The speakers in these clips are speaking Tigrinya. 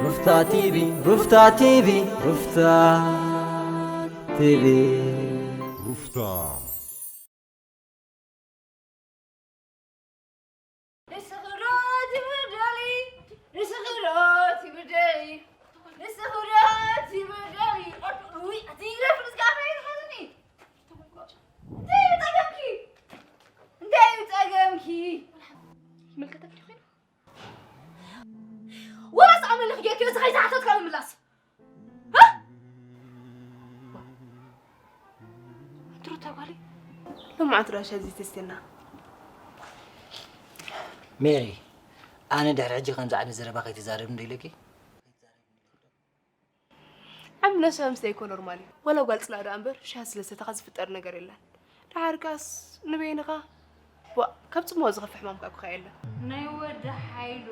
ሩፍታ ቲቪ፣ ሩፍታ ቲቪ፣ ሩፍታ ቲቪ። ሩፍታ። ንስኽሮ ትብደሊ፣ ንስኽሮ ትብደሊ፣ ንስኽሮ ትብደሊ። ውይ፣ ኣቲ ይግረፍ፣ ንስኻ ከመይ ትሓዝኒ? እንታይ እዩ ጸገምኪ? እንታይ እዩ ጸገምኪ? ይምልከተኪ ዲዩ ኮይኑ? ወላስ ኣመልኽ ጌርኪ እዚ ኸይዝሓተትካ ምምላስ? ሃ? ትሩታ ጓለይ፣ ሎማዓንቲ ዶ ሻሂ ዘይተስትየና? ሜሪ፣ ኣነ ድሕሪ ሕጂ ከምዚ ዓይነት ዘረባ ከይትዛረብኒ ዶ ኢለኪ? ዓሚ ነብስኻ ምስ ደይኮ ኖርማል እዩ። ወላ ጓል ጽላእ ደኣ እምበር፣ ሻሂ ስለ ዝሰተኻ ዝፍጠር ነገር የለን። ደሓር ከኣስ ንበይንኻ፣ ዋእ፣ ካብ ጽምዋ ዝኸፍእ ሕማም ከኣ እኮ የለን። ናይ ወዲ ሓይሉ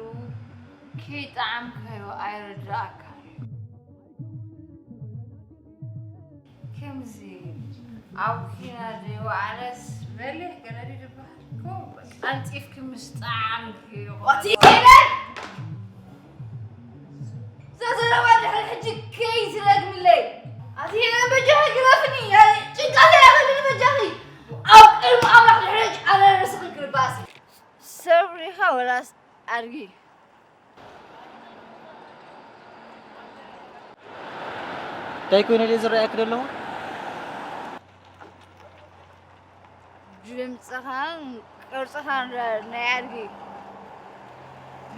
ከይጠዓምካዮ ኣይርድኣካን እዩ። ከምዚ ኣብ ኲናት ዘይወዓለስ በሊሕ ገለ ድዩ ዝበሃል? ከምኡ በል። ቀልጢፍኪ ምስ ጠዓምክዮ። ኣቲ ሄለን! እዛ ዘረባ ድሕሪ ሕጂ ከይትደግምለይ። ኣቲ ሄለን በጃኺ ግረፍኒ። ጭንቀተይ ኣቐልሊ በጃኺ። ኣብ ቅድሚ ኣምላኽ ድሕሪ ሕጂ ኣነ ርእስኺ ክልባስ። ሰብ ሪኻ ወላስ ኣድጊ? እንታይ ኮይነ ድየ ዝረኣየኪ ዘለኹ? ድምፅኻን ቅርፅኻን ረ-፣ ናይ ኣድጊ።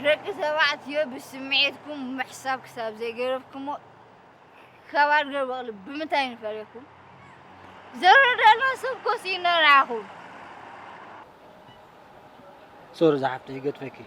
ደቂ ተባዕትዮ ብስምዒትኩም ምሕሳብ ክሳብ ዘይገደፍኩሞ ካብ ኣድጊ በቕሊ ብምንታይ ንፈርየኩም? ዘረዳና ሰብ ኮስ ኢና ንዓኹም። ሶሪ ዝሓፍተይ ይገድፈኪ።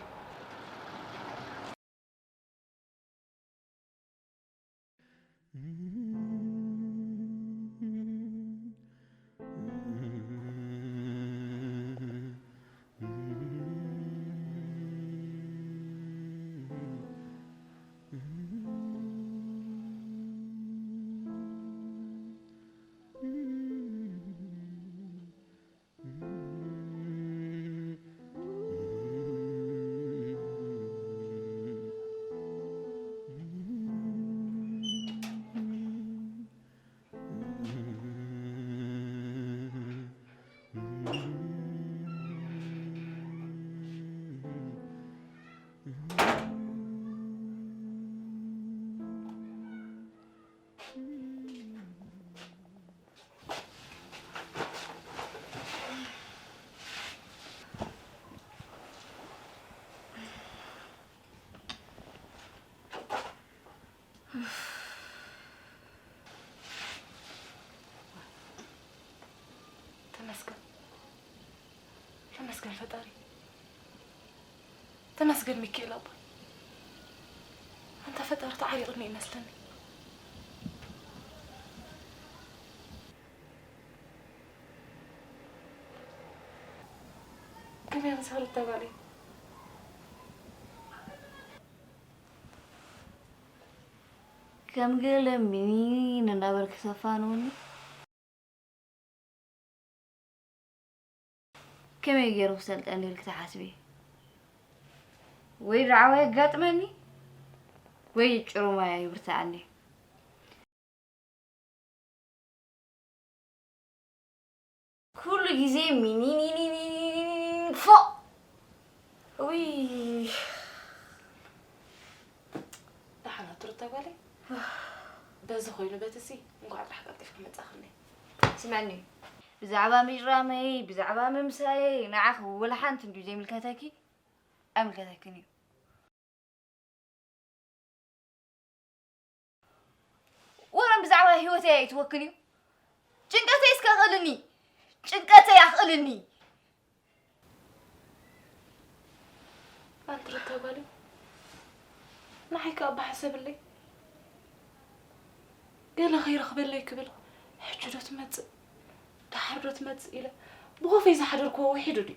ተመስገን፣ ተመስገን ፈጣሪ፣ ተመስገን ሚካኤል ኣቦይ። ኣንታ ፈጣሪ ተዓሪቕኒ ይመስለኒ። ከመይ ኣምሰሉ ተባለ? ከም ገለ ሚኒን እናበልክ ተፋንውኒ። ከመይ ገይሩ ክሰልጠኒ ኢልኪ ትሓስቢ? ወይ ራዕዋ የጋጥመኒ ወይ ጭሩማ ይብርትዓኒ። ኩሉ ግዜ ሚኒኒኒኒኒኒኒን ፎእ። ውይ። ደሓና ትሩታ ጓለይ። በዚ ኮይኑ በትሲ እንኳዕ ጥራሕ ቀልጢፍኪ መጻኽኒ። ስምዕኒ፣ ብዛዕባ ምጭራመይ፣ ብዛዕባ ምምሳየይ ንዓኺ ወላ ሓንቲ እንድዩ ዘይምልከተኪ? ኣይምልከተክን እዩ። ወረን ብዛዕባ ህይወተይ ኣይትወክን እዩ። ጭንቀተይ እስከ ኣኽእልኒ። ጭንቀተይ ኣኽእልኒ። ኣንቲ ሩታ ጓለይ፣ ንዓይ ከኣ ኣባ ሓሰብለይ። ገለ ከይረኽበለይ ክብል፣ ሕጂ ዶ ትመጽእ፣ ደሓር ዶ ትመጽእ ኢለ ብኾፈይ ዝሓደርክዎ ውሒዱ ድዩ?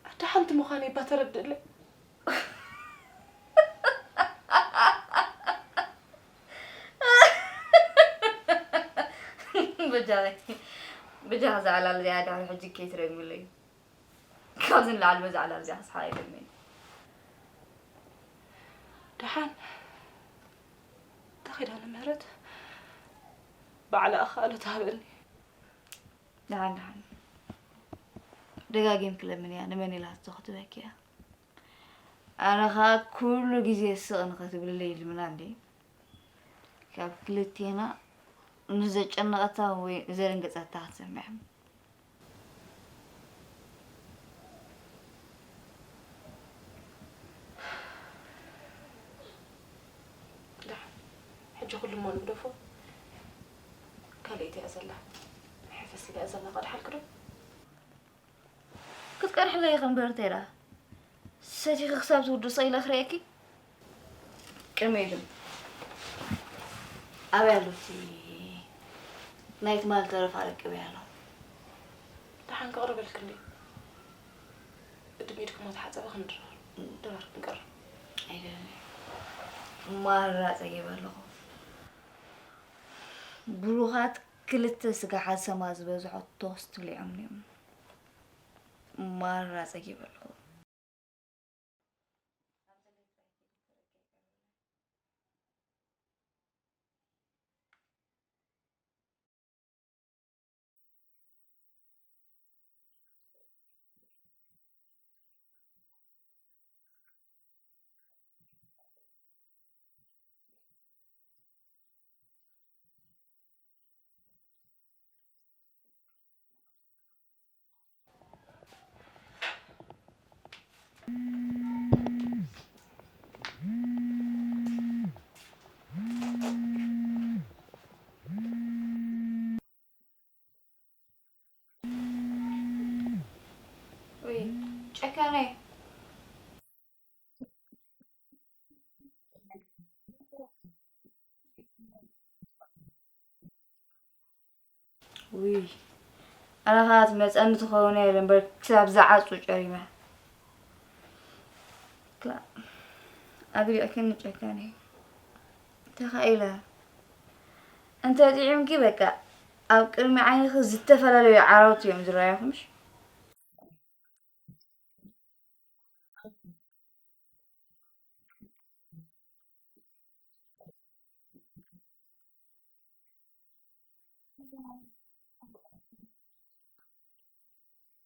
ኣደ ሓንቲ ምዃነይ እባ ተረድእለይ። በጃኺ፣ በጃኺ እዛ ዕላል እዚኣ ድሕሪ ሕጂ ከይትደግምለይ። ካብዚ ንላዕሊ በዛ ዕላል እዚኣ ክስሓቕ ኣይደልን። ደሓን፣ እታ ኪዳነ ምህረት ባዕላ ኣኻእሎ ትሃበኒ። ደሓን፣ ደሓን። ደጋጊምኪ ለምንያ፣ ንመን ኢላቶ ክትበኪ እያ? ኣነ ኸኣ ኩሉ ግዜ ስቕ ንኸትብልለይ ይልምና እንዴ? ካብ ክልቴና ንዘጨነቐታ ወይ ዘደንገጸታ ክትሰምዕ። ደሓን፣ ሕጂ ኩሉ እሞ ንግደፎ። ካልኣይቲ እያ ዘላ። ሕፍስ ኢላ እያ ዘላ። ቀድሓልኪ ዶ? ክትቀድሕለይ ኢኺ እምበር እንታይ ደኣ? ሰቲኺ ክሳብ ትውድእ ስቕ ኢለ ክርእየኪ? ቅድሚኡ ግን ኣበይ ኣሎ እቲ ናይ ትማሊ ተረፍ ኣረቂበያ ኣለኹ። ደሓን ከቕርበልኪ እንድዩ። ቅድም ኢድኪ እሞ ተሓጸቢ ክንድረር። ድራር ክንቀርብ። ኣይደልን። ማራ ጸጊበ ኣለኹ። ብሩኻት ክልተ ስጋ ሓሰማ ዝበዝሖ ቶስት ብሊዖም እዮም። ማራ ጸጊበ ኣለኹ። ውይ፣ ጨካነ። ውይ፣ ኣነ ኸኣ ትመጸኒ ትኸውን እያ ኢለ እምበር ክሳብ ዝዓጹ ጨሪመ። ክላእ፣ ኣግሪዕክኒ ጨካነ። ተኻኢለ። እንተ ጥዒምኪ በቃ ኣብ ቅድሚ ዓይንኺ ዝተፈላለዩ ዓራውቲ እዮም ዝረኣዩኺ ምሽ?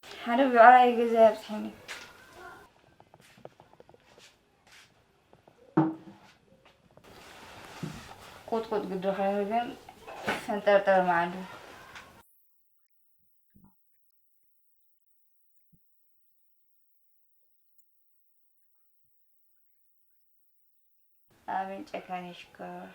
ሓደ ብዕራይ ገዛ የብፅሐኒ። ቁጥቁጥ ግዲ ኮይኑ ግን ፈንጠርጠር መዓዱ። ኣሜን ጨካኔ ሽኮር።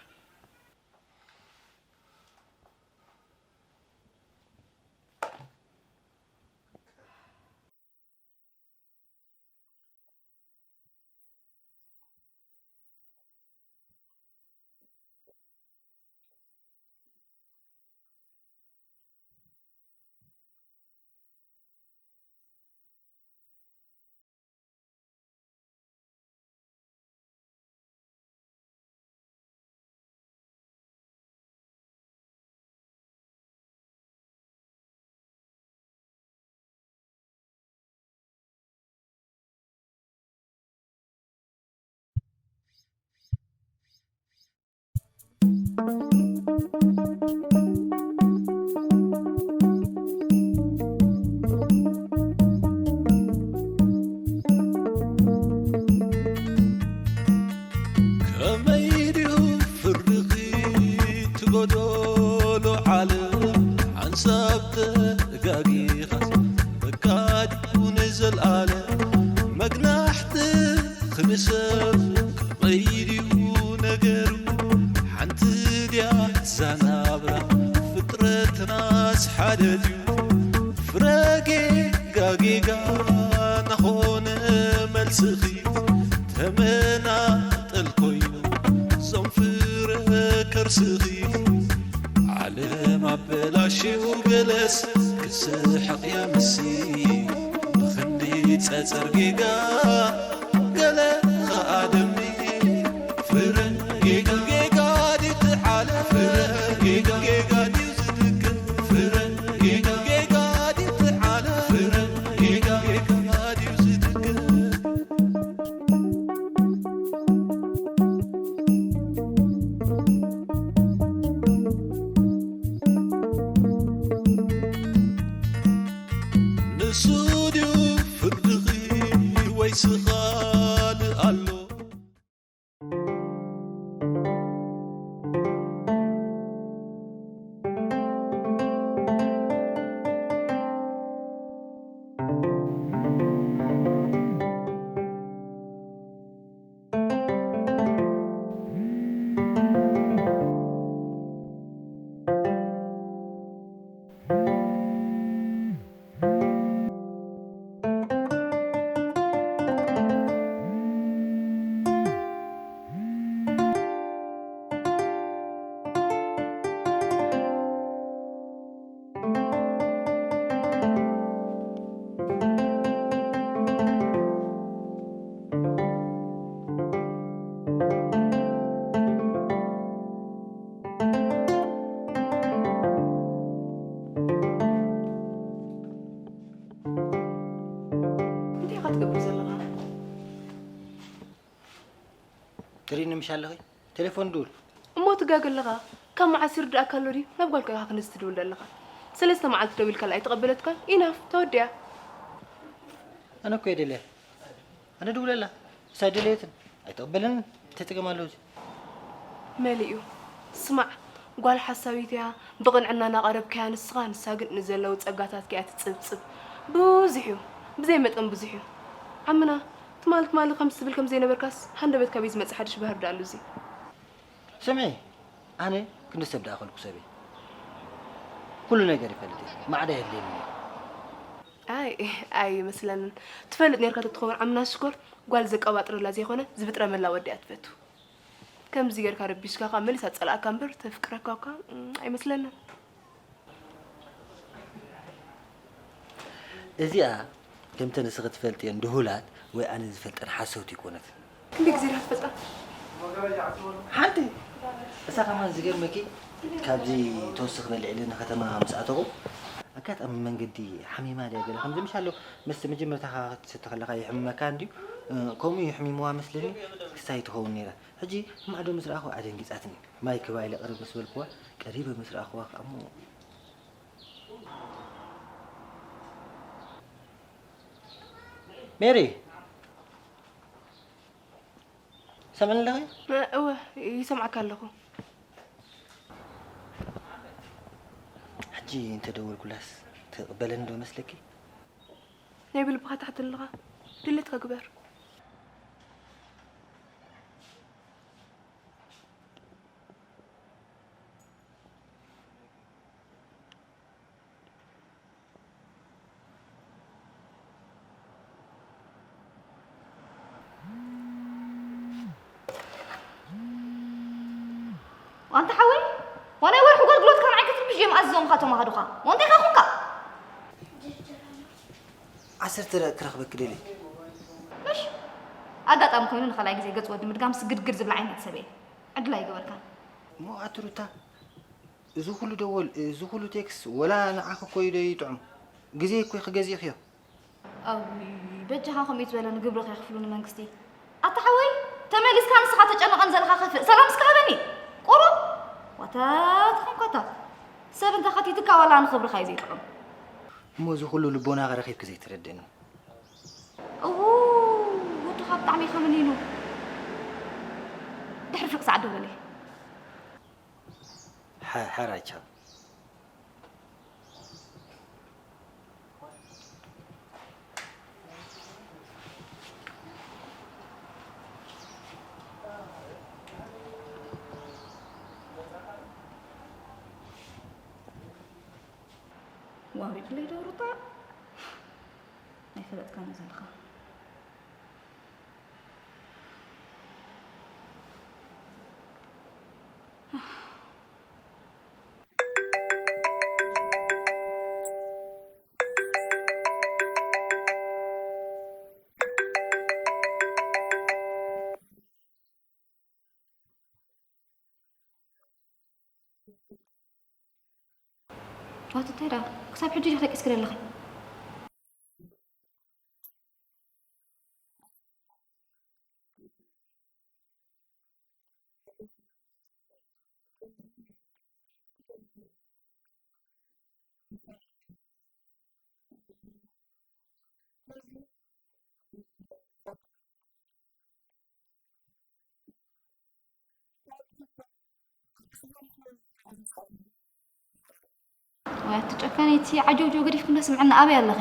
ከመይ ድዩ ፍርድኺ ትጎደሎ ዓለም ሓንሳብ ተጋጊኻስ በቃ ድዩ ንዘልኣለም መግናሕትኺ ንሰብ ከመይ ድዩ ነገሩ ሓንቲ ድያ እዛ ናብራ ፍጥረትናስ ሓደ ድዩ ፍረ ጌጋ ጌጋ ናኾነ መልስኺ ተመናጠል ኮይኑ ዞም ፍረ ከርስኺ ዓለም ኣበላሽው ገለስ ክስሕቕ የምሲ ብኽንዲ ጸጸር ጌጋ ገለ ኸኣ ደሚ ፍረ ጌጋ ጌጋ ድዩ ትዓለ ፍረ ጌጋ ጌጋ ድዩ ዝድግም ፍረ ጌጋ ጌጋ ድዩ ትዓለ ፍረ ጌጋ ጌጋ ድዩ ትገብር ዘለኻ? ትሪኒ ምሽ ኣለኺ? ቴሌፎን ድውል። እሞ ትጋገ ኣለኻ? ካብ መዓስ ይርድኣካ ኣሎ ድዩ? ናብ ጓልካ ኢኻ ክንድዚ ትድውል ዘለኻ። ሰለስተ መዓልቲ ደዊልካላ ኣይተቐበለትካን? ኢናፍ፣ ተወዲኣ። ኣነ እኮ የደልያ። ኣነ ድውለላ። እሳ ደለየትን ኣይተቐበለንን። እንታይ ጸገም ኣለዎ እዚ? መሊኡ። ስማዕ፣ ጓል ሓሳዊት እያ፣ ብቕንዕና እናቐረብካያ ንስኻ፣ ንሳ ግን ንዘለዉ ጸጋታትኪ እያ ትጽብጽብ። ብዙሕ እዩ፣ ብዘይ መጠን ብዙሕ እዩ። ዓምና፣ ትማሊ ትማሊ ከምዚ ትብል ከም ዘይነበርካስ፣ ሃንደበት ካበይ ዝመጽእ ሓድሽ ባህሪ ደኣ ኣሎ እዚ? ስምዒ፣ ኣነ ክንዲ ሰብ ደኣ ከልኩ ሰበይ። ኩሉ ነገር ይፈልጥ እየ፣ ማዕዳ የድልየኒ እዩ። ኣይ፣ ኣይመስለንን። ትፈልጥ ኔርካ ተትኸውን ዓምና ሽኮር፣ ጓል ዘቀባጥረላ ዘይኮነ ዝብጥረመላ ወዲ እያ ትፈቱ። ከምዚ ጌርካ ረቢሽካ ከኣ መሊሳ ትጸልኣካ እምበር ተፍቅረካ እኳ፣ እም፣ ኣይመስለንን። እዚኣ ከምተን ንስኺ ትፈልጥየን ድሁላት ወይ ኣነ ዝፈልጠን ሓሰውቲ ኣይኮነትን። ክንደይ ግዜ ዲኻ ትፈልጣ? ሓንቲ። እሳ ከማን ዝገርመኪ ካብዚ ተወስኽ በል ኢለ ንከተማ ምስ ኣተኹ ኣጋጣሚ መንገዲ ሓሚማ ድያ ገለ ከምዚ ምሽ ኣሎ መስተ መጀመርታ ክትሰቲ ከለኻ ይሕምመካ እንድዩ። እ፣ ከምኡ እዩ ሕሚምዋ መስለኒ። ክሳይ ትኸውን ነይራ። ሕጂ ማዕዶ ምስ ረኣኹ ኣደንጊጻትኒ። ማይ ክባ ኢለ ቅርብ ምስ በልክዋ ቀሪበ ምስ ረኣኽዋ ከኣ እሞ ሜሪ፣ ሰምዕኒ ኣለኺ? እወ፣ ይሰምዓካ ኣለኹ። ሕጂ እንተደወልኩላስ ትቕበለኒ ዶ መስለኪ? ናይ ብልብኻ ትሓተኒ ኣለኻ? ድሌትካ ግበር። ኣንታ ሓወይ፣ ዋናይ ወርሒ ኣገልግሎትካ ንዓይ ክትርብሽ እዮም ኣዚዞምኻ እቶም ኣሃዱኻ። እሞ እንታይ ኢኻ ኹንካ? ዓሰርተ ደቂቕ ክረኽበኪ ደልየ። ምሽ? ኣጋጣሚ ኮይኑ ንኻልኣይ ግዜ ገጽ ወዲ ምድጋም ስግድግድ ዝብል ዓይነት ሰብ እየ። ዕድል ኣይገበርካን። እሞ ኣቲ ሩታ፣ እዚ ኩሉ ደወል፣ እዚ ኩሉ ቴክስ፣ ወላ ንዓኺ እኮ እዩ ደይጥዑም። ግዜ እኮ ኢኺ ገዚእኽዮ። ኣውይ፣ በጃኻ ከምኡ ዝበለ ንግብሪ ከይኽፍሉ ንመንግስቲ። ኣታ ሓወይ፣ ተመሊስካ ንስኻ ተጨንቐን ዘለኻ ከፍእ ሰላም እስከ ሃበኒ። ቁሩብ ዋታ ትኾንኳታ። ሰብ እንተኸቲትካ ዋላ ንኽብርኻ እዩ ዘይጥዑም። እሞ እዚ ኩሉ ልቦናኻ ረኺብኪ ዘይትረድእኒ። እዉ፣ ወድኻ ብጣዕሚ እዩ ከመኒኑ። ድሕሪ ፍርቂ ሰዓት ደውለለይ። ሓ-፣ ሓራይ ቻው። ዋሪድለይ ዶ ሩታ? ኣይፈለጥካን ዘለኻ። ዋት እንታይ ደኣ? ክሳብ ሕጂ ዲኺ ደቂስኪ ዘለኺ? ወይ ኣቲ ጨካነይቲ ዓጀውጀው ገዲፍኩም ዶ ስምዕና ኣበይ ኣለኺ?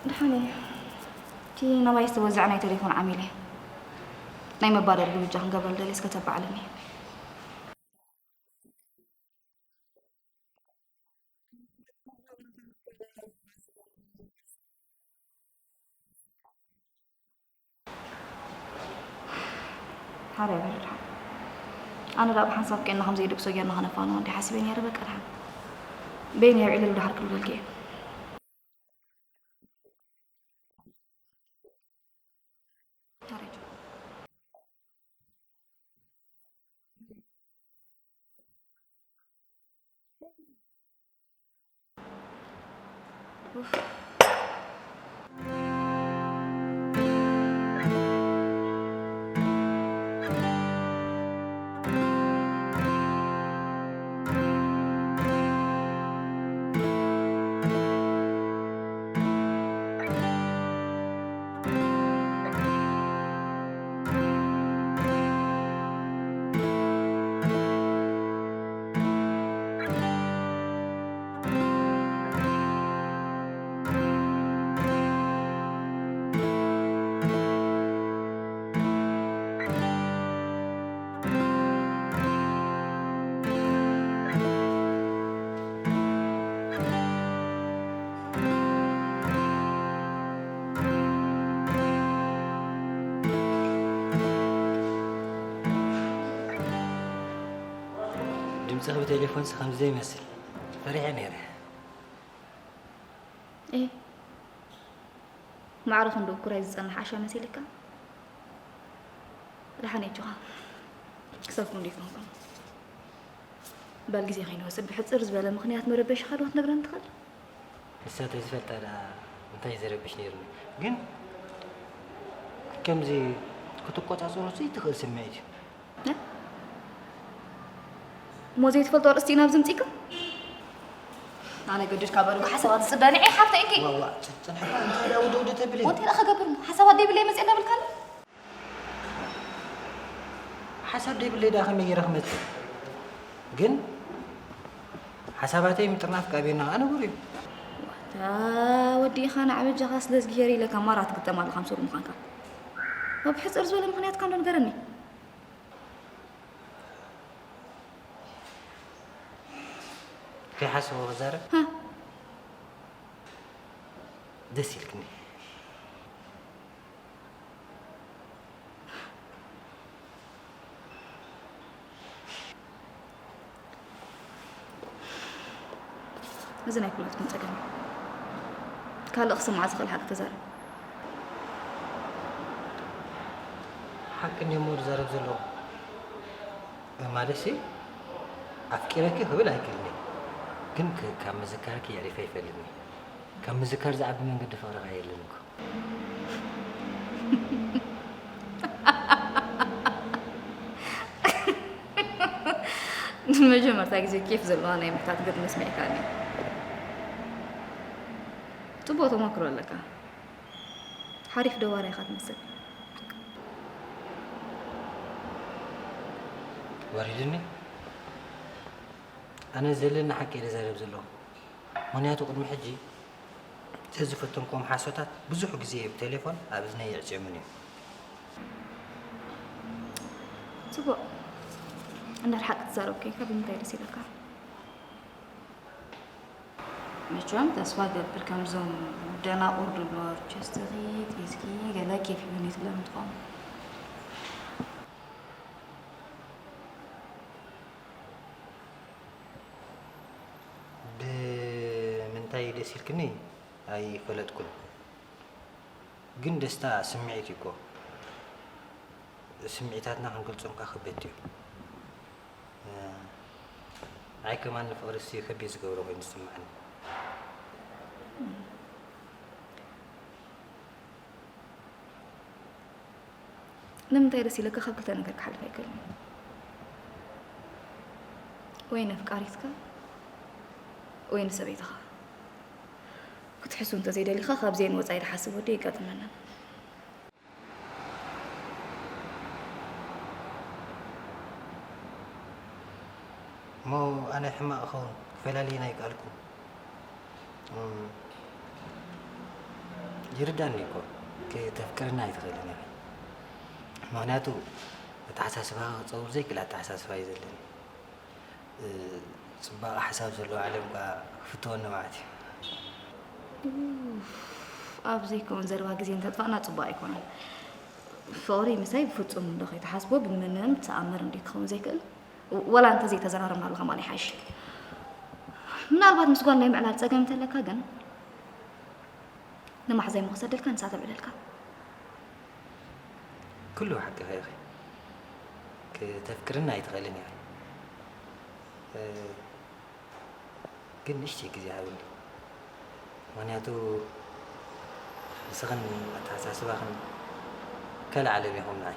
ደሓን እየ። እቲ ናባይ ዝተወዝዐ ናይ ቴሌፎን ዓሚል እየ። ናይ መባደር ግብጃ ክንገብረሉ ደልየ እስከ ተባዕልኒ። ሓራይ በል ድሓን። ኣነ ደኣ ብሓንሳብ ቄና ከም ዘይድቅሶ ጌርና ከነፋንዎ እንዲ ሓሲበ ነይረ። በቃ ድሓን። በይነይ ኣብዒለሉ ድሓር ክብለልኪ እየ። ሓራይ። ድምፅኺ ብቴሌፎንስ ከምዚ ዘይመስል ፈሪሐ ነይረ። ኤ ማዕረ ክንዲ እኩራይ ዝጸንሕ ዓሻ መሲልካ? ደሓን እጆኻ ክሰኩም ዶ ይኮንኩም? በል ግዜ ከይንወስድ ብሕጽር ዝበለ ምኽንያት መረበሽኻ ዶ ክትነግረኒ ትኽእል? ንሳ ተዝፈልጣ ደኣ እንታይ ዘረብሽ ነይሩኒ። ግን ከምዚ ክትቆጻጸሮ ዘይትኽእል ስምዒት እዩ። እሞ ዘይትፈልጦ ኣርእስቲ ኢና ኣብዚ ምጺእካ? ኣነ ገድድ ካብ ኣድጉ ሓሳባት ዝጽበኒ ዒሕ ሓፍተይ እንኪ። ዋዋ ጽንሕካ እንታይ ደኣ ውድውድ ተብሊ? ወንቲ ደኣ ከገብር እሞ ሓሳባት ደይብለይ መጽእ እንዳበልካኒ? ሓሳብ ደይብለይ ደኣ ከመይ ገይረ ክመጽእ? ግን ሓሳባተይ ምጥርናፍ ካብ ኣየና ከኣ ንቡር እዩ። ዋታ ወዲ ኢኻ ንዓ በጃኻ ስለ ዝግሄር ኢለ ካብ ማራ ትግጠም ኣለኻ ምስ ወዲ ምዃንካ። ብሕጽር ዝበለ ምኽንያትካ እንዶ ንገረኒ። ከይሓሰቦ ክዛረብ ደስ ኢልክኒ። እዚ ናይ ኩላትኩም ጸገም እዩ። ካልእ ክሰምዓ ዝኽእል ሓቂ ተዛረብ። ሓቂ እንድየ እሞ ዝዛረብ ዘለኹ። ማለትሲ ኣፍቂረኪ ክብል ኣይክእልን እየ፣ ግን ካብ ምዝካርኪ የዕሪፈ ኣይፈልጥን እየ። ካብ ምዝካር ዝዓቢ መንገዲ ፍቕርኻ የለን እኮ። ንመጀመርታ ግዜ ኬፍ ዘለዋ ናይ ምሕታት ገጽ መስሚዕካኒ። ጽቡቕ ተመክሮ ኣለካ። ሓሪፍ ደዋር ኢኻ ትመስል። ወሪድኒ። ኣነ ዘለኒ ሓቂ እየ ዝዛረብ ዘለኹ። ምኽንያቱ ቅድሚ ሕጂ ዘዝፈተንክዎም ሓሶታት ብዙሕ ግዜ ብቴሌፎን ኣብ እዝነይ የዕጽዮምን እዮም። ጽቡቕ። እንድሕር ሓቂ ትዛረብ ኮይንካ ብምንታይ ደስ ይብለካ? መቸም ተስፋ እገብር ከምዞም ደናቑር ድብሎ ቸስትኺ ጢዝኪ ገለ ኬፍ ይብኒ ትብለ ምትኾኑ። ብምንታይ ደስ ኢልክኒ ኣይፈለጥኩን፣ ግን ደስታ ስምዒት እዩ እኮ። ስምዒታትና ክንገልጾም ከኣ ከበድቲ እዩ። ንዓይ ከማን ንፍቕሪ እስዩ ከቢድ ዝገብሮ ኮይኑ ዝስምዓኒ። ንምንታይ ደስ ኢለካ ካብ ክልተ ነገር ክሓልፍ ኣይክእልን እዩ። ወይ ነፍቃሪትካ ወይ ንሰበይትኻ። ክትሕሱ እንተዘይደሊኻ ካብዚኤን ወጻኢ ድሓስብ ወዲ የጋጥመና። እሞ ኣነ ሕማቕ እኸውን ክፈላልየና ኣይከኣልኩን። እም፣ ይርዳኒ እኮ፣ ክተፍቅርኒ ኣይትኽእልን ኢኺ። ምኽንያቱ፣ ኣተሓሳስባኺ ክጸውር ዘይክእል ኣተሓሳስባ እዩ ዘለኒ። እ፣ ጽባቐ ሓሳብ ዘለዎ ዓለም ከኣ ክፍትወኒ መዓት እዩ። ኡፍ፣ ኣብ ዘይከውን ዘረባ ግዜ እንተጥፋእና ጽቡቕ ኣይኮነን። ፍቕሪ ምሳይ ብፍጹም እንዶ ከይትሓስቦ ብምንም ተኣምር እንድዩ ክኸውን ዘይክእል። ወላ እንተዘይተዘራረብናሉ ከማን ይሓይሽ። ምናልባት ምስ ጓል ናይ ምዕላል ጸገም እንተለካ ግን ንማሕዛይ እሞ ክሰደልካ ንሳ ተብዕለልካ። ኩሉ ሓቅኺ ኢኺ። ክተፍቅርኒ ኣይትኽእልን ኢኺ። እ፣ ግን ንእሽተይ ግዜ ሃብኒ። ምኽንያቱ ንስኽን ኣተሓሳስባኽን ካልእ ዓለም ኢኹም ንዓይ።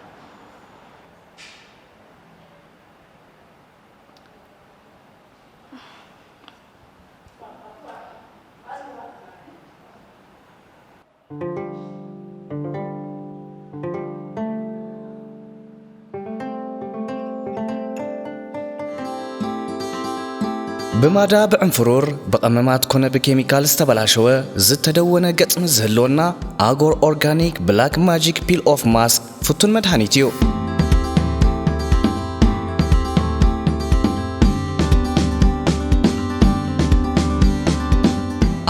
ብማዳ ብዕንፍሩር ብቐመማት ኮነ ብኬሚካል ዝተበላሸወ ዝተደወነ ገጽ ምስ ዝህልወና ኣጎር ኦርጋኒክ ብላክ ማጂክ ፒል ኦፍ ማስክ ፍቱን መድሃኒት እዩ።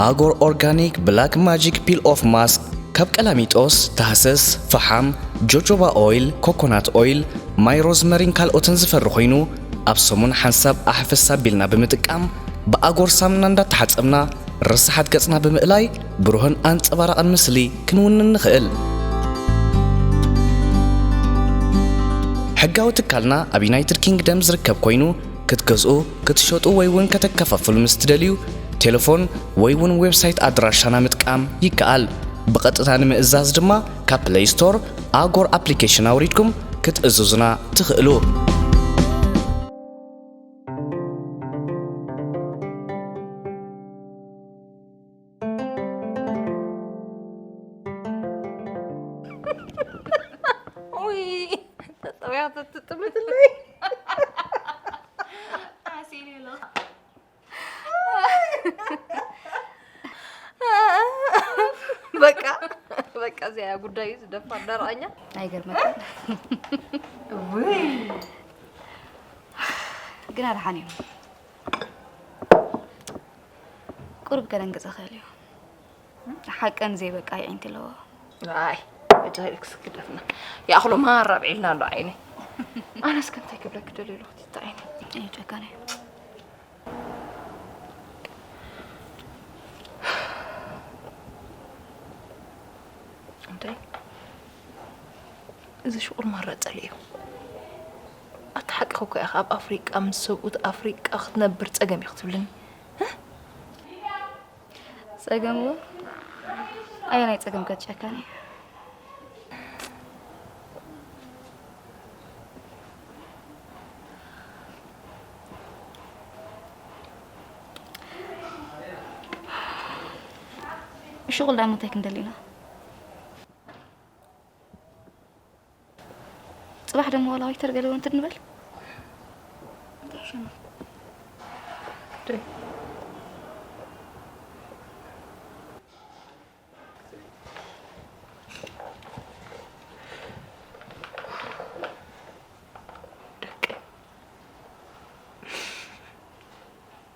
ኣጎር ኦርጋኒክ ብላክ ማጂክ ፒል ኦፍ ማስክ ካብ ቀላሚጦስ፣ ታህሰስ፣ ፈሓም፣ ጆጆባ ኦይል፣ ኮኮናት ኦይል፣ ማይ ሮዝመሪን ካልኦትን ዝፈሪ ኮይኑ ኣብ ሰሙን ሓንሳብ ኣሕፈስ ኣቢልና ብምጥቃም ብኣጎር ሳምና እንዳተሓጸብና ርሳሓት ገጽና ብምእላይ ብሩህን ኣንጸባራቕን ምስሊ ክንውንን ንኽእል። ሕጋዊ ትካልና ኣብ ዩናይትድ ኪንግደም ዝርከብ ኮይኑ ክትገዝኡ፣ ክትሸጡ ወይ እውን ከተከፋፍሉ ምስ ትደልዩ ቴሌፎን ወይ እውን ዌብሳይት ኣድራሻና ምጥቃም ይከኣል። ብቐጥታ ንምእዛዝ ድማ ካብ ፕለይ ስቶር ኣጎር ኣፕሊኬሽን ኣውሪድኩም ክትእዝዙና ትኽእሉ። ውይ ተጠውያ ተትጥምትለይ ዓሲሉ ኣሎ። በቃ በቃ እዚኣ ጉዳዩ ዝደፋር ደርቐኛ። ኣይገርመክን። ውይ ግና ደሓን እዩ። ቁሩብ ከደንግጸ ክእል እዩ። ሓቀን ዘይበቃ የዒንቲ ኣለዎ። ኣይ መጃ ኢልክስ ክደፍና ይኣኽሎ ማራ ኣብዒልና ኣሎ ዓይነይ። ኣነስ ከምታይ ክብለኪ ደልየ ኣለኹ ቲታ ዓይነይ። እዩ ጨካነ። እንታይ እዚ ሽቁር ማራ ጸሊኡ። ኣታ ሓቅኺ እኮ ኢኻ ኣብ ኣፍሪቃ ምስ ሰብኡት ኣፍሪቃ ክትነብር ጸገም እዩ ክትብልኒ። ጸገምዎ ኣየናይ ጸገም ከትጨካኒ? ሽቁል ዳኣ ምንታይ ክንደሊ ኢና? ጽባሕ ደሞ ዋላ ወይተር ገለ ወንትድ ንበል።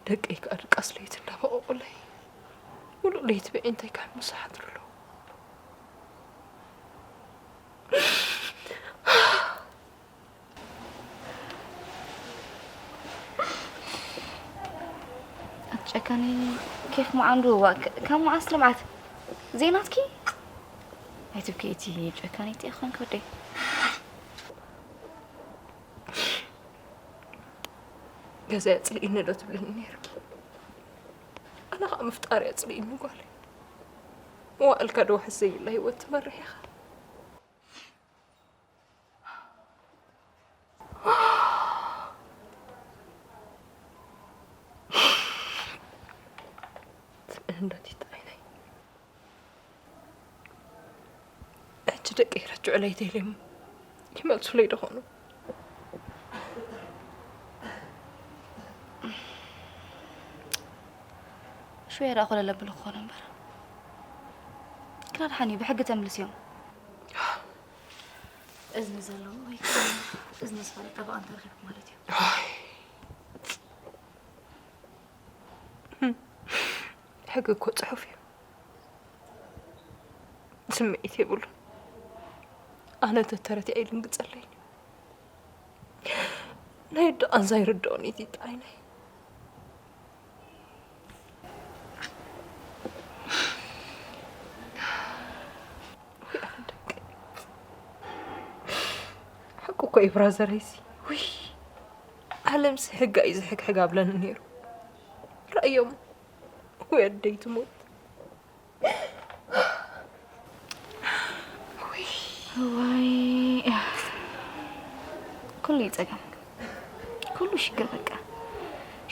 ደቀይ ከዓ ድቃስ ለይቲ እንዳበቐቑለይ ሙሉእ ለይቲ ብዒንተይ ክሕምሱ ሓድሩ ኣለዉ። ኣትጨካኒ ኬፍ መዓንዱ እዋ ካብ መዓስ ልምዓት ዜናትኪ ኣይትብኪ እቲ ጨካኒ እቲ ኾንክ ወደይ። ገዛይ ኣጽልኢኒ ዶ ትብልኒ ነይርኪ? ኣነ ኸዓ ምፍጣር ኣጽልኢኒ ጓለይ። መዋእልካ ዶ ውሕስ ዘይብላ ህይወት ትመርሕ ኢኻ? ትምእን ዶ ቲታ ዓይነይ? ሕጂ ደቂ ረጅዑለይ ተይሎም ይመልሱለይ ዶ ኾኑ? ሽወያ ደኣ ኮለል ኣብሉ ክኾኑ እምበር ግና ደሓን እዩ ብሕጊ ተምልስዮም። እዝኒ ዘለዎ ወይ እዝኒ ዝፈልጥ ጠበቓ እንተረኺብኩም ማለት እዩ። ሕጊ እኮ ጽሑፍ እዩ። ስምዒት የብሉን። ኣነ ተተረቲዐ ይድንግጸለይ። ናይ ኣደ ቃንዛ ይርድኦን እዩ ቲታ ዓይነይ። ውይ ኣነ ደቂ። ሓቁ እኮ እዩ ብራዘረይሲ። ውይ ዓለምሲ ሕጋ እዩ ዝሕግሕግ ኣብለኒ ነይሩ። ረእዮም ወይ ኣደይ ትሞት ዋይ፣ ኩሉ እዩ ጸገም፣ ኩሉ ሽግር። በቃ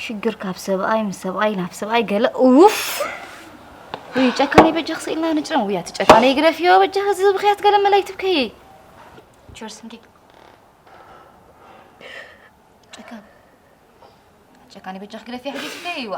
ሽግር ካብ ሰብኣይ፣ ምስ ሰብኣይ ናብ ሰብኣይ፣ ገለ። ኡፍ። ውይ ጨካነይ በጃ ክስኢልና ንጭረም። ውይ ኣቲ ጨካነይ ግደፍዮ በጃ፣ እዚ ብኽያት ገለ መላይ ትብከይ። ቸርስ እንኪ። ጨካን፣ ጨካነይ በጃ ክግደፍዮ ሕጂ ትብከይ። ይዋ።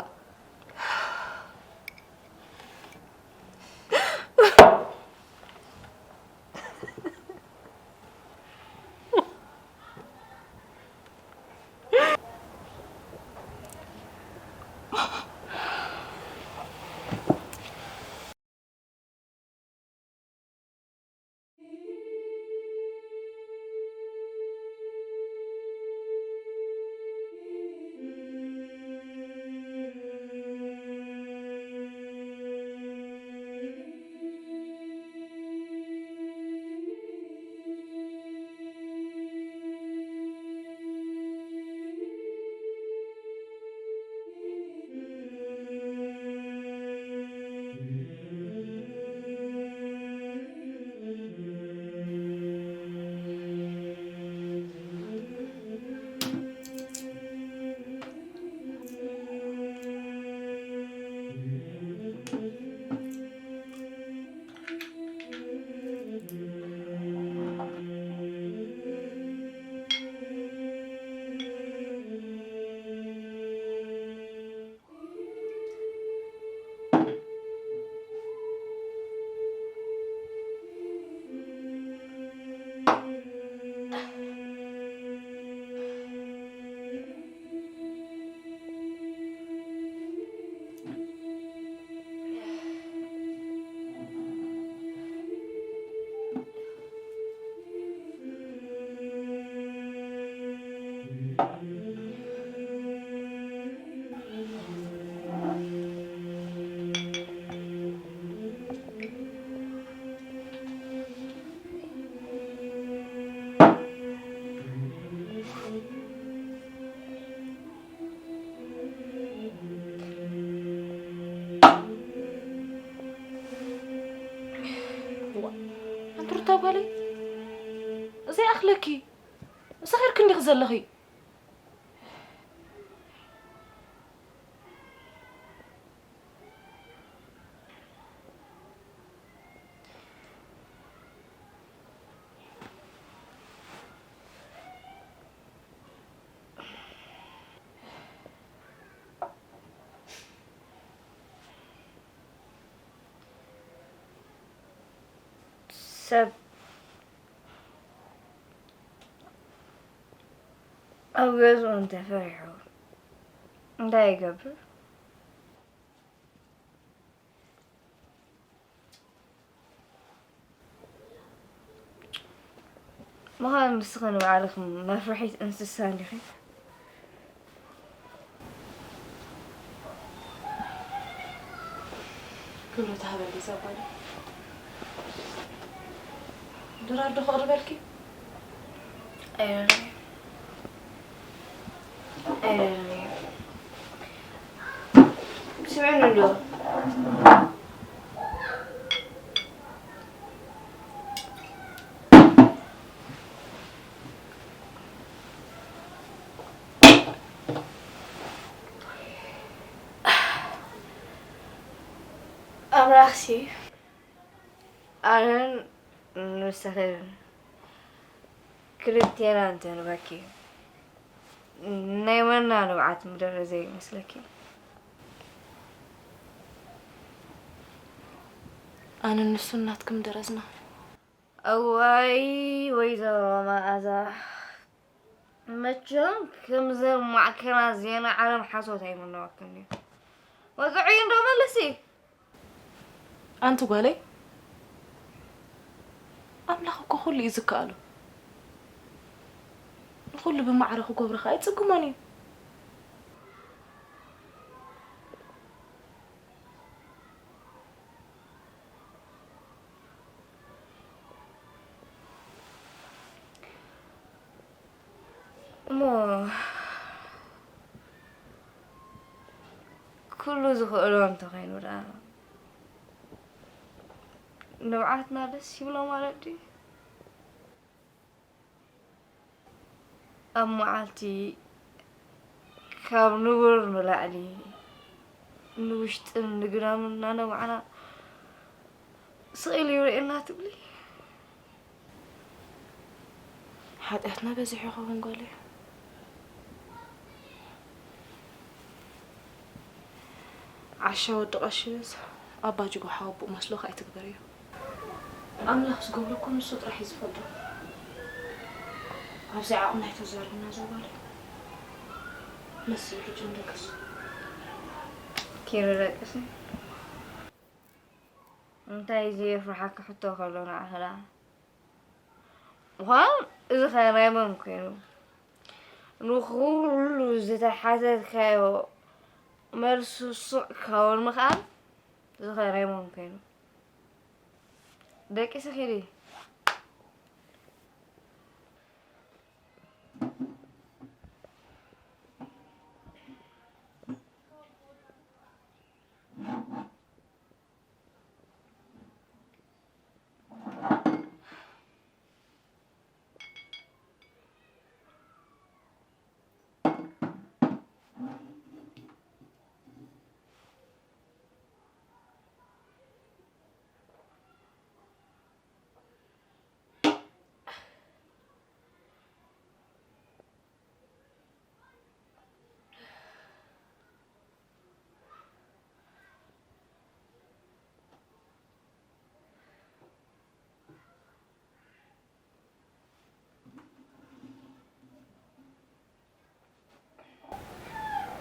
ኣንቲ ሩታ ጓለይ፣ እዚ ኣኽለኪ፣ ሰኺርኪ እንዲኺ ዘለኺ። ሰብ ኣብ ገዝኡ እንተፈሪሑ እንታይ ይገብር? ምዃኑ ንስኺ ንባዕልኺ መፍርሒት እንስሳ እንዲኺ። ክብረት ሃበለይ እዛ ጓለይ። ድራር ዶ ከቕርበልኪ? ኣይደልን። ኣይደልን። ስምዕኒ ዶ? ኣምላኽሲ ኣነን ንስኽን ክልቴና እንተንበኪ ናይ መና ንብዓት ምደረዘ ይመስለኪ? ኣነ ንሱ ናትክም ደረዝና። እዋይ ወይዘሮ መኣዛ፣ መቸም ከምዘን ማዕከናት ዜና ዓለም ሓሶት ኣይምነወክን እዩ። ወግዒ እንዶ መልሲ። ኣንቲ ጓለይ፣ ኣምላኽ እኮ ኩሉ እዩ ዝከኣሎ። ንኹሉ ብማዕረ ክገብሮ ኸኣ ኣይጽግሞን እዩ። እሞ ኩሉ ዝኽእሎ እንተኾይኑ ደኣ ንብዓትና ደስ ይብሎ ማለት ድዩ? ኣብ መዓልቲ ካብ ንቡር ንላዕሊ ንውሽጥን ንግዳምን እናነባዕና ስቕ ኢሉ ይርእየና ትብሊ? ሓጢኣትና በዚሑ ይኸውን ጓለይ። ዓሻ ወዲ ቀሽስ ኣባ ጅጎ ሓወቦኡ መስሎ ከኣ ኣይትግበርዮ። ኣምላኽ ዝገብሮ እኮ ንሱ ጥራሕ እዩ ዝፈልጦ። ኣብዚ ዓቕምና ኣይተዛርብና እዛ ጓለይ። መሲ ሕጂ ንደቅስ። ኪሩ ደቅሲ። እንታይ እዚ የፍርሓካ ሕቶ ከሎ ንዓኻ ደኣ? ምዃኑ እዚ ኸ ናይ መን ኮይኑ? ንኹሉ ዝተሓተትካዮ መልሱ ስቕ ካብ ምኽኣል እዚ ኸ ናይ መን ኮይኑ? ደቂሲ ኺዲ።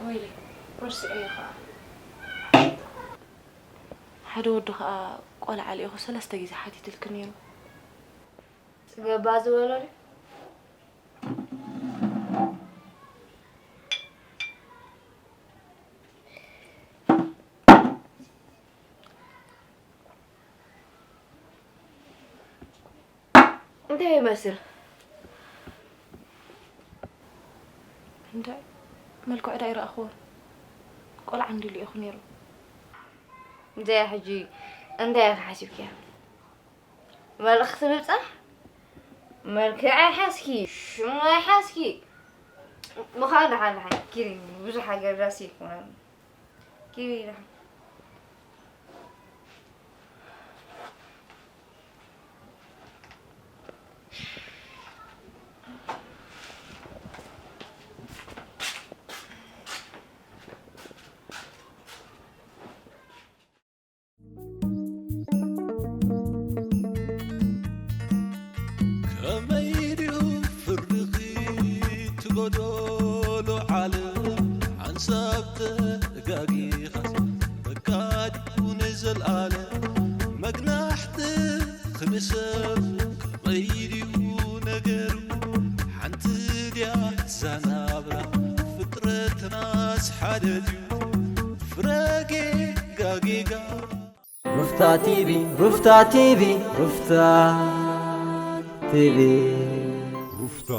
ወይለይ፣ ረሲዐዮ ኸዓ። ሓደ ወዲ ኸዓ ቆልዓ ልኢኹ ሰለስተ ግዜ ሓቲትልኪ ነይሩ። ጽገባ ዝበሎ ድዩ? እንታይ ይመስል? እንታይ መልክዑ ዳ ይረኣኽዎ? ቆልዓ እንዲ ልኢኹ ነይሩ። እንታይ ሕጂ እንታይ ኢኻ ሓሲብክያ? መልእኽቲ ምብጻሕ? መልክዕ ኣይሓዝኪ፣ ሽም ኣይሓዝኪ። ምዃን ደሓን ደሓን ኪሪ ብዙሕ ሃገር ዳስ ይኮነን። ኪሪ ደሓን። ከመይ ድዩ ፍርኺ ትጎዶሎ ዓለም ሓንሳብ ተጋጊኻስ በቃ ድዩ ንዘልኣለም መግናሕቲ ክንሰብ ከመይ ድዩ ነገሩ ሓንቲ ድያ ዛናብራ ፍጥረትናስ ሓደ ድዩ ፍረ ጌጋ ጌጋ ሩፍታ ቲቪ ሩፍታ ቲቪ ሩፍታ ቲቪ ሩፍታ